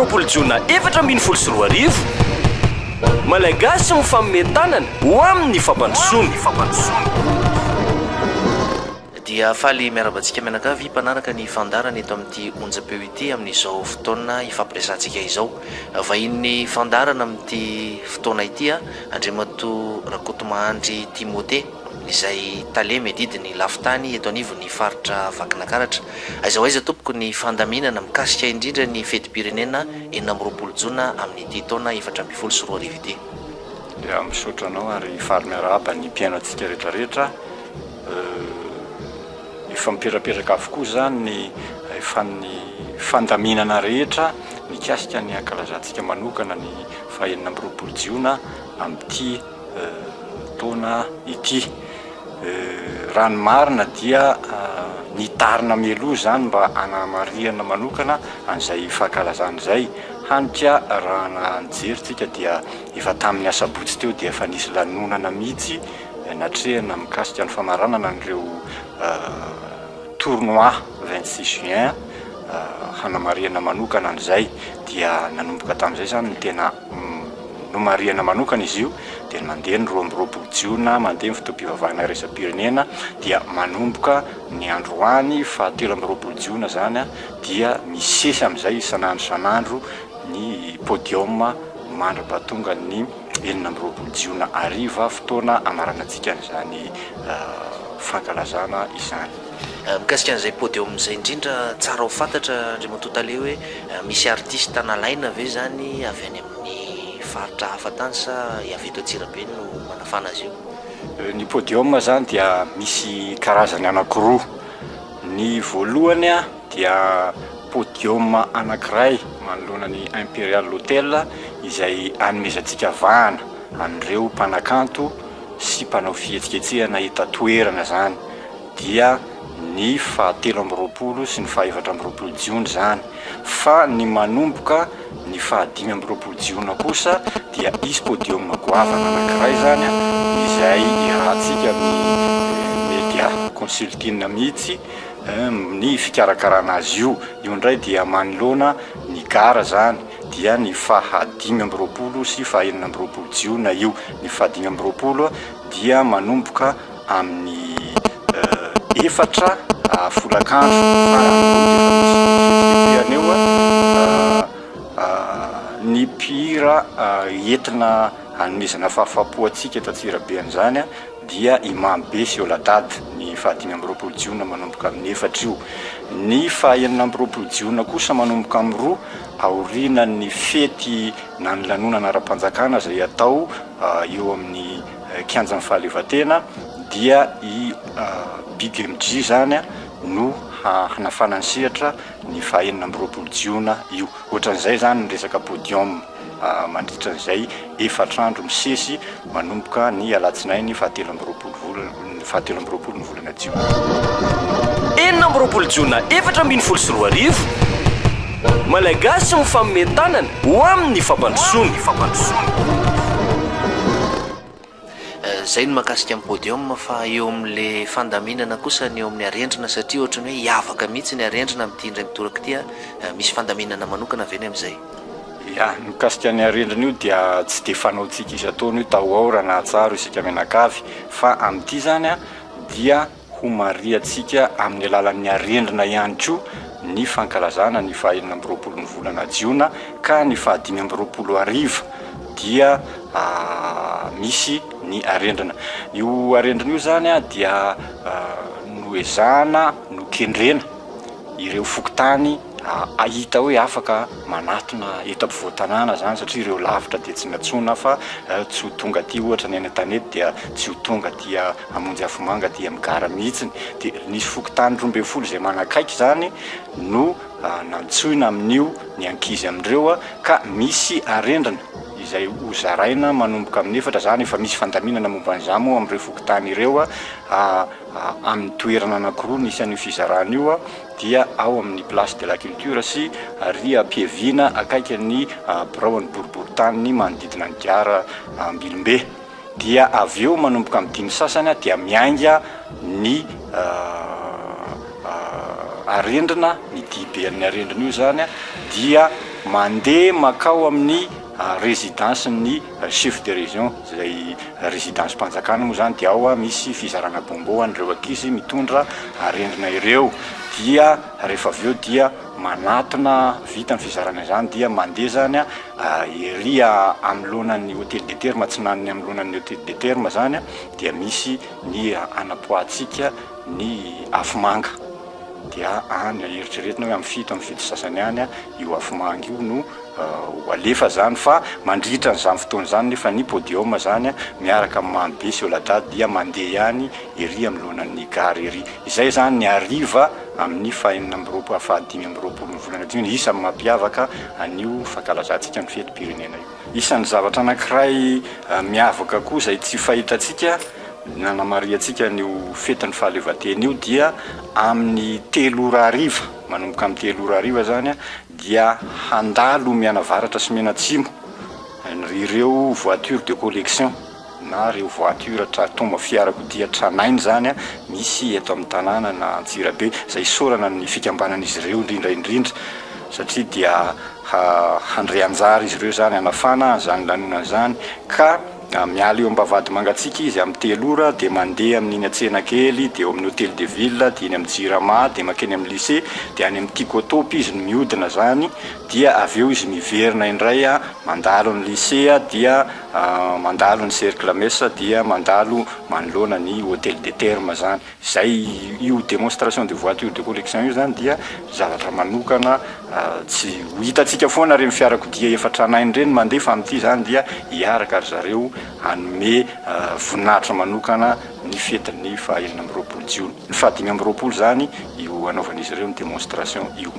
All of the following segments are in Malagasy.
26 jona 2014, Malagasy mifanome tanana ho amin'ny fampandrosoana. Dia faly miarahaba antsika mianakavy mpanaraka ny fandaharana eto amin'ity onjam-peo ity amin'izao fotoana ifampiresahantsika izao. Vahinin'ny fandaharana amin'ity fotoana ity Andriamatoa Rakotomahandry Timothé izay tale miadidy ny lafin-tany eto anivon'ny faritra Vakinakaratra. Aiza ho aiza tompoko ny fandaminana mikasika indrindra ny fetim-pirenena 26 jona amin'ity taona 2014 ity? Dia misaotra anao ary faly miarahaba ny mpihaino antsika rehetra rehetra. Efa miperaperaka avokoa izany ny efa ny fandaminana rehetra mikasika ny hankalazantsika manokana ny faha 26 jiona amin'ity taona ity. Raha ny marina dia nitarina mialoha izany mba hanamarihana manokana an'izay fankalazana izay, hany ka raha nijery tsika dia efa tamin'ny asabotsy teo dia efa nisy lanonana mihitsy natrehina mikasika ny famaranana an'ireo tournoi 26 juin hanamarihana manokana an'izay dia nanomboka tamin'izay izany ny tena nomarihana manokana izy io dia mandeha ny 22 jiona, mandeha ny fotoam-pivavahana iraisam-pirenena dia manomboka ny androany faha 23 jiona izany dia misesy amin'izay isan'andro isan'andro ny podium mandra-pahatonga ny 26 jiona hariva, fotoana hamaranantsika an'izany fankalazana izany. Mikasika an'izay podium izay indrindra, tsara ho fantatra Andriamatoa Tale hoe misy artiste nalaina ve izany avy any amin'ny faritra hafa tany sa avy eto Antsirabe no manafana azy io? Ny podium izany dia misy karazany anankiroa, ny voalohany dia podium anankiray manoloana ny Imperial Hotel izay anomezantsika vahana an'ireo mpanakanto sy mpanao fihetsiketsehana eto an-toerana izany dia ny faha 23 sy ny faha 24 jiona izany fa ny manomboka ny faha 25 jiona kosa dia hisy podium goavana anankiray izany izay iarahantsika amin'ny media consulting mihitsy ny fikarakarana azy io. Io indray dia manoloana ny gara izany dia ny faha 25 sy faha 26 jiona io. Ny faha 25 dia manomboka amin'ny efatra folakandro fa amin'ny roa dia efa misy fihetsiketsehana eo. Ny mpihira entina hanomezana fahafaham-po antsika eto Antsirabe an'izany dia i Mamy Be sy Oladad, ny faha 25 jiona manomboka amin'ny efatra io. Ny faha 26 jiona kosa manomboka amin'ny roa, aorianan'ny fety na ny lanonana ara-panjakana izay atao eo amin'ny kianjan'ny fahaleovantena dia i Big MJ izany no hanafana ny sehatra ny faha 26 jiona io. Ohatran'izay izany ny resaka podium mandritra an'izay efatra andro misesy manomboka ny alatsinainy faha 23 volana faha 23 ny volana jiona. 26 jona 2014, Malagasy mifanome tanana ho amin'ny fampandrosoana. Zay ny mahakasika ny podium fa eo amin'le fandaminana kosa ny eo amin'ny arendrina satria ohatran'ny hoe hiavaka mihitsy ny arendrina amin'ity indray mitoraka ity a, misy fandaminana manokana ve ny amin'izay? Ya, ny mikasika ny arendrina io dia tsy dia fanaontsika isan-taona io tao ao raha nahatsaro isika mianakavy fa amin'ity izany dia Ho marihantsika amin'ny alalan'ny arendrina ihany koa ny fankalazana ny faha 26 ny volana jiona ka ny faha 25 hariva dia misy ny arendrina. Io arendrina io izany dia noezahana nokendrena ireo fokontany hahita hoe afaka manatona eto ampovoan-tanàna zany satria ireo lavitra dia tsy nantsoina fa tsy ho tonga aty ohatra ny any an-tanety dia tsy ho tonga aty hamonjy afomanga aty amin'ny gara mihitsiny dia nisy fokontany 12 izay manakaiky zany no nantsoina amin'io ny ankizy amin'ireo ka misy arendrina izay ho zaraina manomboka amin'ny efatra zany efa misy fandaminana momba an'izany moa amin'ireo fokontany ireo amin'ny toerana anankiroa nisy an'io fizarana io dia ao amin'ny Place de la Culture sy ary am-piaviana akaikin'ny biraon'ny boriborintany manodidina ny gara Ambilombe. Dia avy eo manomboka amin'ny dimy sasany dia miainga ny arendrina, ny dihiben'ny arendrina io izany dia. mandeha makao amin'ny résidence ny chef de région, izay résidence-mpanjakana moa izany, dia ao misy fizarana bonbon ho an'ireo ankizy mitondra arendrina ireo, dia rehefa avy eo dia manatona, vita ny fizarana izany dia mandeha izany ery anoloanan'ny hôtel des thermes, atsinanan'ny anoloanan'ny hôtel des thermes izany dia misy ny anapoahantsika ny afomanga, dia any eritreretina hoe amin'ny fito, amin'ny fito sy sasany any io afomanga io no ho alefa zany fa mandritra an'izany fotoana izany nefa ny podium zany miaraka amin'ny Mamy Be sy Oladad dia mandeha ihany ery anoloanan'ny gare ery. Izay zany ny hariva amin'ny fahenina amby roapolo, fahadimy amby roapolo ny volana jiona, isan'ny mampiavaka an'io fankalazantsika ny fetim-pirenena io. Isan'ny zavatra anankiray miavaka koa izay tsy fahitantsika nanamarihantsika an'io fetin'ny fahaleovantena io dia amin'ny 3 ora hariva, manomboka amin'ny 3 ora hariva zany dia handalo mianavaratra sy mianatsimo ireo voiture de collection na ireo voiture tra- fiarakodia tranainy zany misy eto amin'ny tanàna na Antsirabe, izay isaorana ny fikambanan'izy ireo indrindra indrindra satria dia handray anjara izy ireo zany hanafana zany lanonana zany, ka miala eo Ambavahady Mangatsiaka izy amin'ny 3 ora dia mandeha amin'iny Antsenakely, dia eo amin'ny Hôtel de Ville, dia eny amin'ny Jirama, dia mankeny amin'ny lycée, dia any amin'ny Tikotopy izy no mihodina zany, dia avy eo izy miverina indray mandalo ny lycée, dia mandalo ny Cercle Messe, dia mandalo manoloana ny Hôtel des Thermes zany. Izay io démonstration de voiture de collection io zany dia zavatra manokana tsy ho hitantsika foana ireny fiarakodia efa tranainy ireny mandeha, fa amin'ity zany dia hiaraka ry zareo hanome voninahitra manokana ny fetin'ny faha-26 jiona. Ny faha-25 zany io hanaovan'izy ireo ny démonstration io.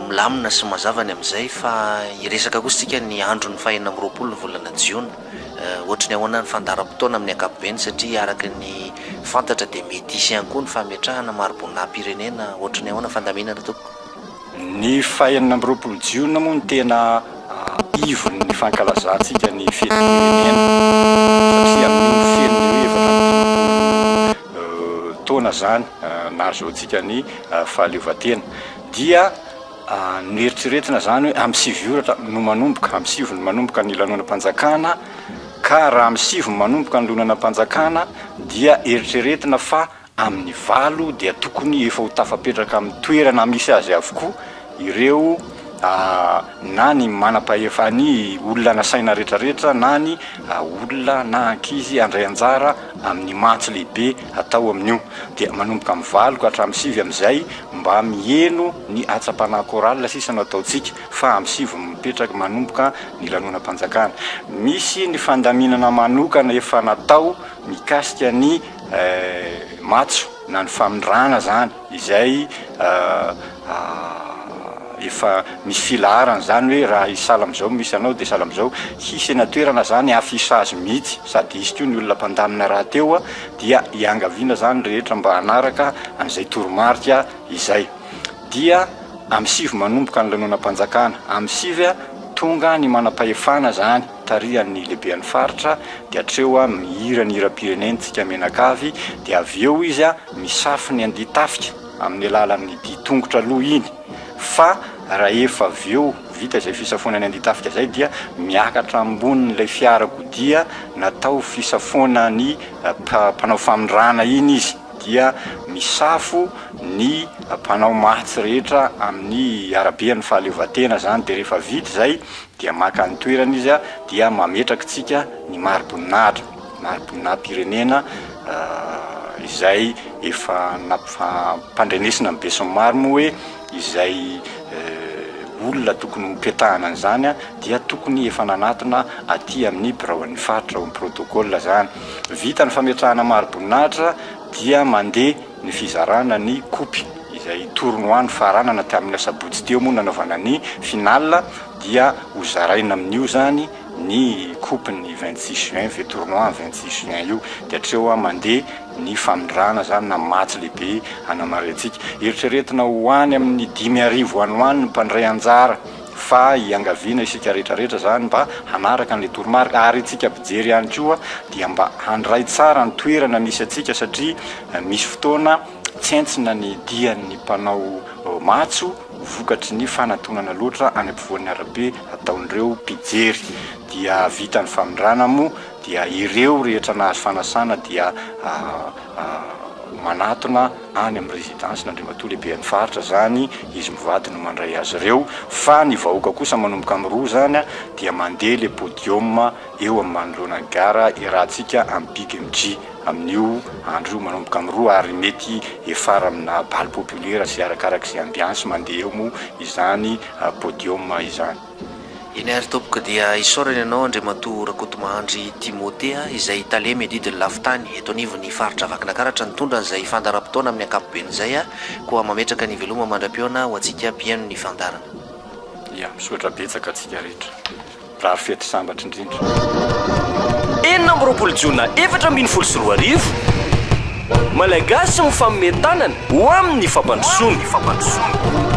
Milamina sy mazava ny amin'izay, fa hiresaka kosa isika ny andron'ny faha-26 ny volana jiona. Ohatry ny ahoana ny fandaharam-potoana amin'ny ankapobeny satria araka ny fantatra dia mety hisy ihany koa ny fametrahana mari-boninahim-pirenena. Ohatry ny ahoana fandaminana tompoko? Ny faha-26 jiona moa no tena ivon'ny fankalazantsika ny fetim-pirenena satria amin'io no feno ny hoe 54 taona izany nahazoantsika ny fahaleovantena. Dia noeritreretina izany hoe amin'ny 9 ora no manomboka, amin'ny 9 no manomboka ny lanonam-panjakana, ka raha amin'ny 9 no manomboka ny lanonam-panjakana dia eritreretina fa amin'ny 8 dia tokony efa ho tafapetraka amin'ny toerana misy azy avokoa ireo na ny manam-pahefa, ny olona nasaina rehetrarehetra na ny olona na ankizy handray anjara amin'ny matso lehibe atao amin'io. Dia manomboka amin'ny 8 ka hatramin'ny 9 amin'izay mba miheno ny hatsapana chorale sisa no ataontsika, fa amin'ny 9 mipetraka manomboka ny lanonam-panjakana. Misy ny fandaminana manokana efa natao mikasika ny matso na ny famindrana zany, izay efa misy filaharana zany hoe raha hisahala amin'izao misy anao dia sahala amin'izao, hisy eny an-toerana zany affichage mihitsy, sady hisy koa ny olona mpandamina rahateo, dia iangaviana zany ny rehetra mba hanaraka an'izay toromarika izay. Dia amin'ny 9 manomboka ny lanonam-panjakana, amin'ny 9 tonga ny manam-pahefana zany tarihan'ny lehiben'ny faritra, dia hatreo mihira ny hiram-pirenena tsika mianakavy, dia avy eo izy misafo ny andian-tafika amin'ny alalan'ny dian-tongotra aloha iny, fa rahefa avy eo vita izay fisafoana ny andian-tafika izay dia miakatra ambonin'ilay fiarakodia natao fisafoana ny mpanao famindrana iny izy, dia misafo ny mpanao matso rehetra amin'ny araben'ny fahaleovantena zany, dia rehefa vita izay dia maka ny toerana izy dia mametraka tsika ny mari-boninahitra, mari-boninahim-pirenena izay efa nampandrenesina ny besinimaro moa hoe izay olona tokony ho petahana an'izany dia tokony efa nanatona aty amin'ny biraon'ny faritra ao amin'ny protocole zany. Vita ny fametrahana mari-boninahitra dia mandeha ny fizarana ny kopy izay tournoi nifaranana tamin'ny asabotsy teo moa nanaovana ny finale, dia ho zaraina amin'io zany ny coupe ny 26 juin, ve tournoi ny 26 juin io, dia hatreo mandeha ny famindrana zany na match lehibe hanamarihantsika. Eritreretina ho any amin'ny 5000 any ho any ny mpandray anjara, fa iangaviana isika rehetrarehetra zany mba hanaraka an'ilay toromarika, ary isika mpijery ihany koa dia mba handray tsara ny toerana misy antsika satria misy fotoana tsentsina ny dian'ny mpanao matso. vokatry ny fanatonana loatra any ampovoan'ny arabe ataon'ireo mpijery. Dia vita ny famindrana moa dia ireo rehetra nahazo fanasana dia manatona any amin'ny résidence n'Andriamatoa Lehiben'ny Faritra izany izy mivady no mandray azy ireo fa ny vahoaka kosa manomboka amin'ny roa izany dia mandeha le podium eo amin'ny manoloana ny gara iarahantsika amin'ny Big MJ amin'io andro io manomboka amin'ny roa ary mety hiafara amina bal populaire sy arakarak'izay ambiance mandeha eo moa izany podium izany. Eny ary tompoko dia isaorana ianao Andriamatoa Rakotomahandry Timothé izay tale miadidy ny lafintany eto anivon'ny faritra Vakinakaratra nitondra an'izay fandaharam-potoana amin'ny ankapobeny izay koa mametraka ny veloma mandra-pihaona ho antsika mpihaino ny fandaharana. Ya, misaotra betsaka antsika rehetra. Mirary fety sambatra indrindra. 26 jona 2014, Malagasy mifanome tanana ho amin'ny fampandrosoana.